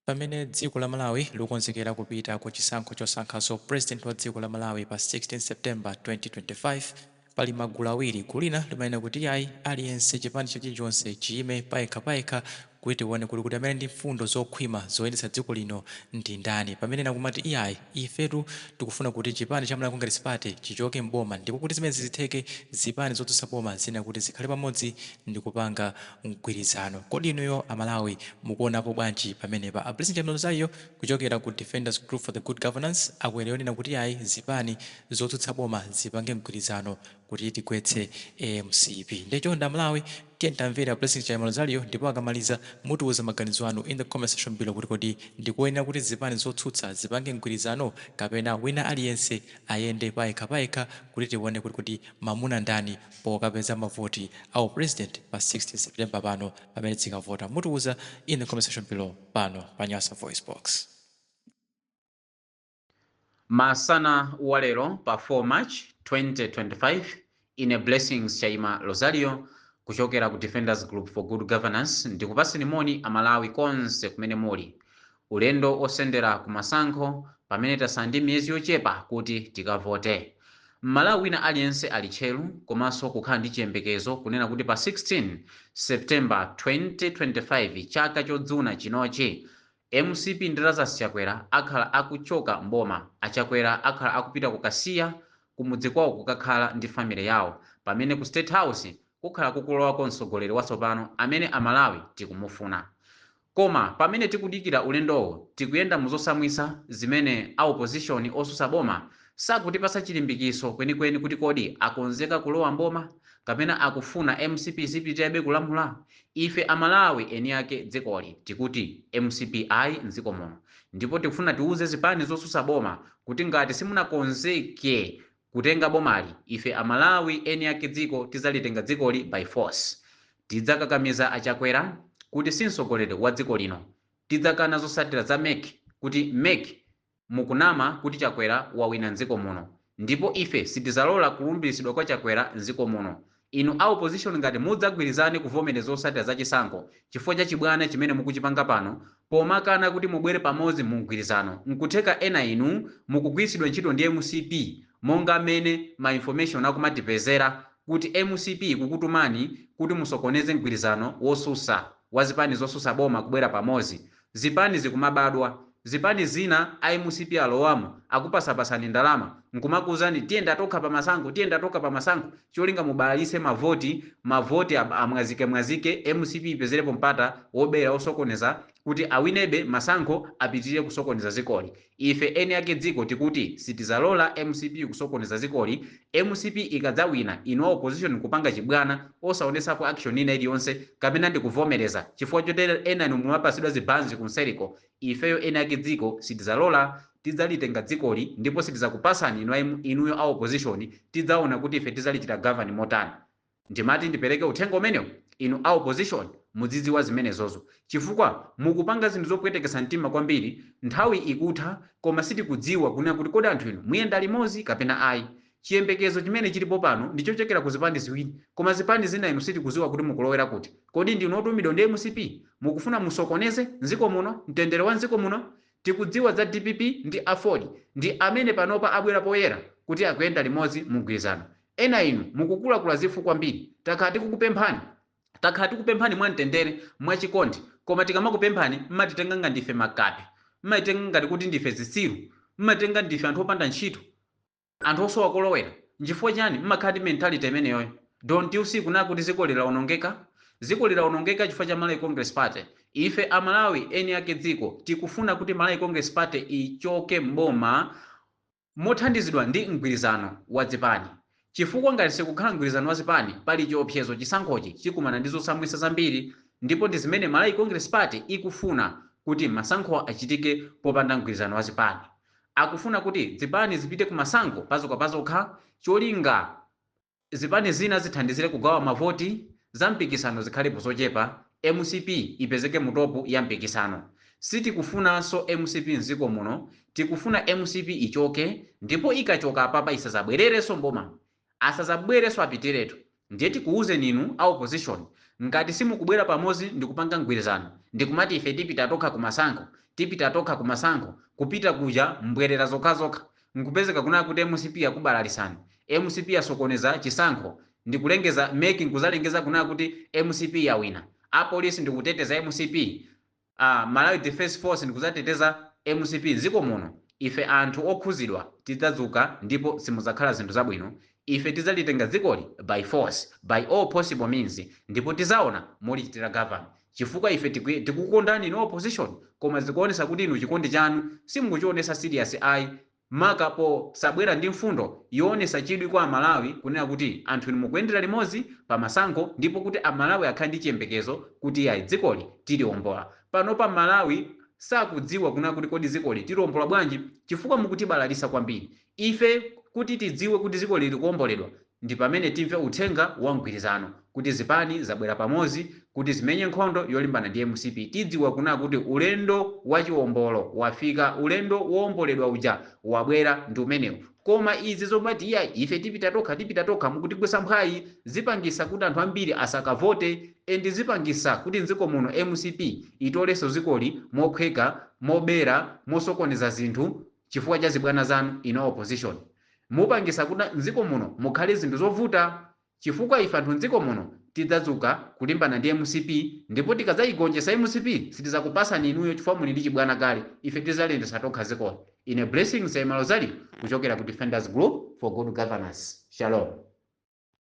Pamene dziko la Malawi likukonzekera kupita ku chisankho chosankhanso president wa dziko la Malawi pa 16 September 2025, pali magulu awiri. Gulu lina limanena kuti yayi, aliyense chipani chilichonse chiyime payekhapayekha kuti tione kuti amene ndi mfundo zokhwima zoyendetsa dziko lino ndi ndani, pamene nakumati iyayi, ifetu tikufuna kuti chipani cha Malawi Congress Party chichoke mboma, ndipo kuti zimene zitheke, zipani zotsutsa boma zina kuti zikhale pamodzi ndi kupanga mgwirizano. Kodi inuyo Amalawi mukuonapo bwanji pamenepa? A Blessing Chaima kuchokera ku Defenders Group for the Good Governance akwera yonena kuti ayi, zipani zotsutsa boma zipange mgwirizano kuti tigwetse MCP. Ndichonde Amalawi, tiye tamvera Blessing Chaima Rosario, ndipo akamaliza mutiuza maganizo anu in the comment section below kuti kodi ndikuyenera kuti zipani zotsutsa zipange mgwirizano kapena wina aliyense ayende payekhapayekha, kuti tione kuti mamuna ndani pokapeza mavoti awu president pa 16 September pano pamene tikavota. Mutiuza in the comment section below pano pa Nyasa Voice Box. Masana wa lero pa 4 March 2025, ine Blessings Chaima Rosario kuchokera ku Defenders Group for Good Governance ndikupaseni moni Amalawi konse kumene muli. Ulendo osendera ku masankho, pamene tasala ndi miyezi yochepa kuti tikavote, Mmalawi wina aliyense ali tcheru komanso kukhala ndi chiyembekezo kunena kuti pa 16 September 2025, chaka chodzuna chinochi, MCP ndi Lazarus Chakwera akhala akuchoka mboma. Achakwera akhala akupita ku Kasiya, kumudzi kwawo, kukakhala ndi family yawo, pamene ku State House kukhala kukulowako mtsogoleri watsopano amene Amalawi tikumufuna. Koma pamene tikudikira ulendowo, tikuyenda muzosamwisa zimene a opposition osusa boma sakutipasa chilimbikiso kwenikweni kuti kodi akonzeka kulowa mboma kapena akufuna MCP zipitirabe kulamula. Ife Amalawi eni ake dzikoli tikuti MCP ayi mdziko muno, ndipo tikufuna tiuze zipani zosusa boma kuti ngati simunakonzeke kutenga bomali, ife Amalawi eni ake dziko tidzalitenga dzikoli by force. Tidzakakamiza Achakwera kuti si mtsogoleri wa dziko lino. Tidzakana zotsatira za MEC, kuti MEC mukunama kuti Chakwera wawina mdziko muno, ndipo ife sitidzalola kulumbiritsidwa kwa Chakwera mdziko muno. Inu a opposition, ngati mudzagwirizane kuvomereza zotsatira za chisankho chifukwa cha chibwana chimene mukuchipanga pano pomakana kuti mubwere pamodzi mu mgwirizano, nkutheka ena inu mukugwiritsidwa ntchito ndi MCP, monga mmene ma information akumatipezera kuti MCP kukutumani kuti musokoneze mgwirizano wosusa wa zipani zosusa boma kubwera pamodzi. Zipani zikumabadwa, zipani zina a MCP alowamo, akupasapasani ndalama nkumakuuzani, "Tiyenda tokha pamasankho, tiyenda tokha pamasankho," cholinga mubalalitse mavoti, mavoti amwazike mwazike, MCP ipezerepo mpata wobera, osokoneza, kuti awinebe masankho, apitirire kusokoneza zikoli. Ife eni ake dziko tikuti sitizalola MCP kusokoneza zikoli. MCP ikadzawina, inu a opposition kupanga chibwana osaonesapo action ina iliyonse kapena ndikuvomereza chifukwa chotere ena inu mumapasidwa zibanzi kunseriko, ifeyo eni ake dziko sitizalola. Tidzalitenga dzikoli ndipo sitizakupasani inu, inuyo a opposition. Tidzaona kuti ife tidzalichita govern motani. Ndimati ndipereke uthenga umenewu. Inu a opposition mudzidziwa zimenezozo, chifukwa mukupanga zinthu zopwetekesa mtima kwambiri. Nthawi ikutha, koma sitikudziwa kunena kuti kodi anthu inu muyenda limodzi kapena ayi. Chiyembekezo chimene chilipo pano ndi chochokera ku zipani ziwiri, koma zipani zina inu sitikudziwa kuti mukulowera kuti. Kodi ndinu otumidwa ndi MCP? Mukufuna musokoneze mdziko muno, mtendere wa mdziko muno? Tikudziwa za DPP ndi AFORD, ndi amene panopa abwera poyera kuti akuyenda limodzi mu mgwirizano. Ena inu mukukulakula zifu kwambiri. Takhala tikukupemphani, takhala tikupemphani mwamtendere, mwachikondi, koma tikamakupemphani mmatitenga ngati ndife makape, mmatitenga ngati kuti ndife zitsiru, mmatitenga ndife anthu opanda ntchito, anthu osowa kolowera. Nchifukwa chani mmakhala ndi mentality imeneyoyo? Don't you see kuna kuti dziko lilawonongeka? Dziko lilawonongeka chifukwa cha Malawi Congress Party. Ife Amalawi eni ake dziko tikufuna kuti Malawi Congress Party ichoke mboma mothandizidwa ndi mgwirizano wa zipani, chifukwa ngati sikukhala mgwirizano wa zipani, pali chiopsezo chisankhochi chikumana ndi zosamwitsa zambiri. Ndipo ndi zimene Malawi Congress Party ikufuna, kuti masankho achitike popanda mgwirizano wa zipani. Akufuna kuti zipani zipite ku masankho pazokha, cholinga zipani zina zithandizire kugawa mavoti, za mpikisano zikhalepo zochepa, MCP ipezeke mu top ya mpikisano. Sitikufunanso MCP mdziko muno. Tikufuna MCP ichoke, ndipo ikachoka apapa isazabwererenso mboma, asazabwerenso, apitiretu. Ndiye tikuwuzeni inu a opposition, ngati simukubwera pamodzi ndikupanga mgwirizano ndikumati ife tipita tokha kumasankho, Tipita tokha kumasankho, kupita kuja mbwerera zokhazokha, nkupezeka kunena kuti MCP yakubalalisani, MCP yasokoneza chisankho ndikulengeza, MEC nkuzalengeza kunena kuti MCP yawina, apolisi ndikuteteza MCP, Malawi Defense Force ndikuzateteza MCP mdziko muno. Ife anthu okhuzidwa tidzadzuka ndipo simudzakhala zinthu zabwino. Ife tidzalitenga dzikoli by force, by all possible means, ndipo tizaona molichitira govern, chifukwa ife tikukondani inu opposition, koma zikuonesa kuti inu chikondi chanu simukuchionesa serious ayi, maka posabwera ndi mfundo yoonesa chidwi kwa Amalawi kunena kuti anthu inu mukuyendera limodzi pa masankho, ndipo kuti Amalawi akhale ndi chiyembekezo kuti ayi, dzikoli tiliombola. Panopa Malawi sakudziwa kunena kuti kodi dzikoli tiliombola bwanji, chifukwa mukutibalalisa kwambiri. Ife kuti tidziwe kuti dziko lili kuomboledwa ndi pamene timve uthenga wa mgwirizano, kuti zipani zabwera pamodzi kuti zimenye nkhondo yolimbana ndi MCP, tidziwa kunena kuti ulendo wa chiwombolo wafika, ulendo wowomboledwa uja wabwera, ndi umenewu. Koma izi zomati iya, ife tipita tokha, tipita tokha, mukutigwesa mphwayi, zipangisa kuti anthu ambiri asakavote, and zipangisa kuti mdziko muno MCP itolenso dzikoli mophweka, mobera, mosokoneza zinthu chifukwa cha zibwana zanu ino opposition. Mupangisa kuti mdziko muno mukhale zinthu zovuta, chifukwa ife anthu mdziko muno tidzadzuka kulimbana ndi MCP, ndipo tikadzayigonjetsa MCP sitidzakupasani inuyo, chifukwa muli ndi chibwana kale. Ife tidzalendesa tokha dzikoli. Ine Blessings Malozali kuchokera ku Defenders Group for Good Governance. Shalom.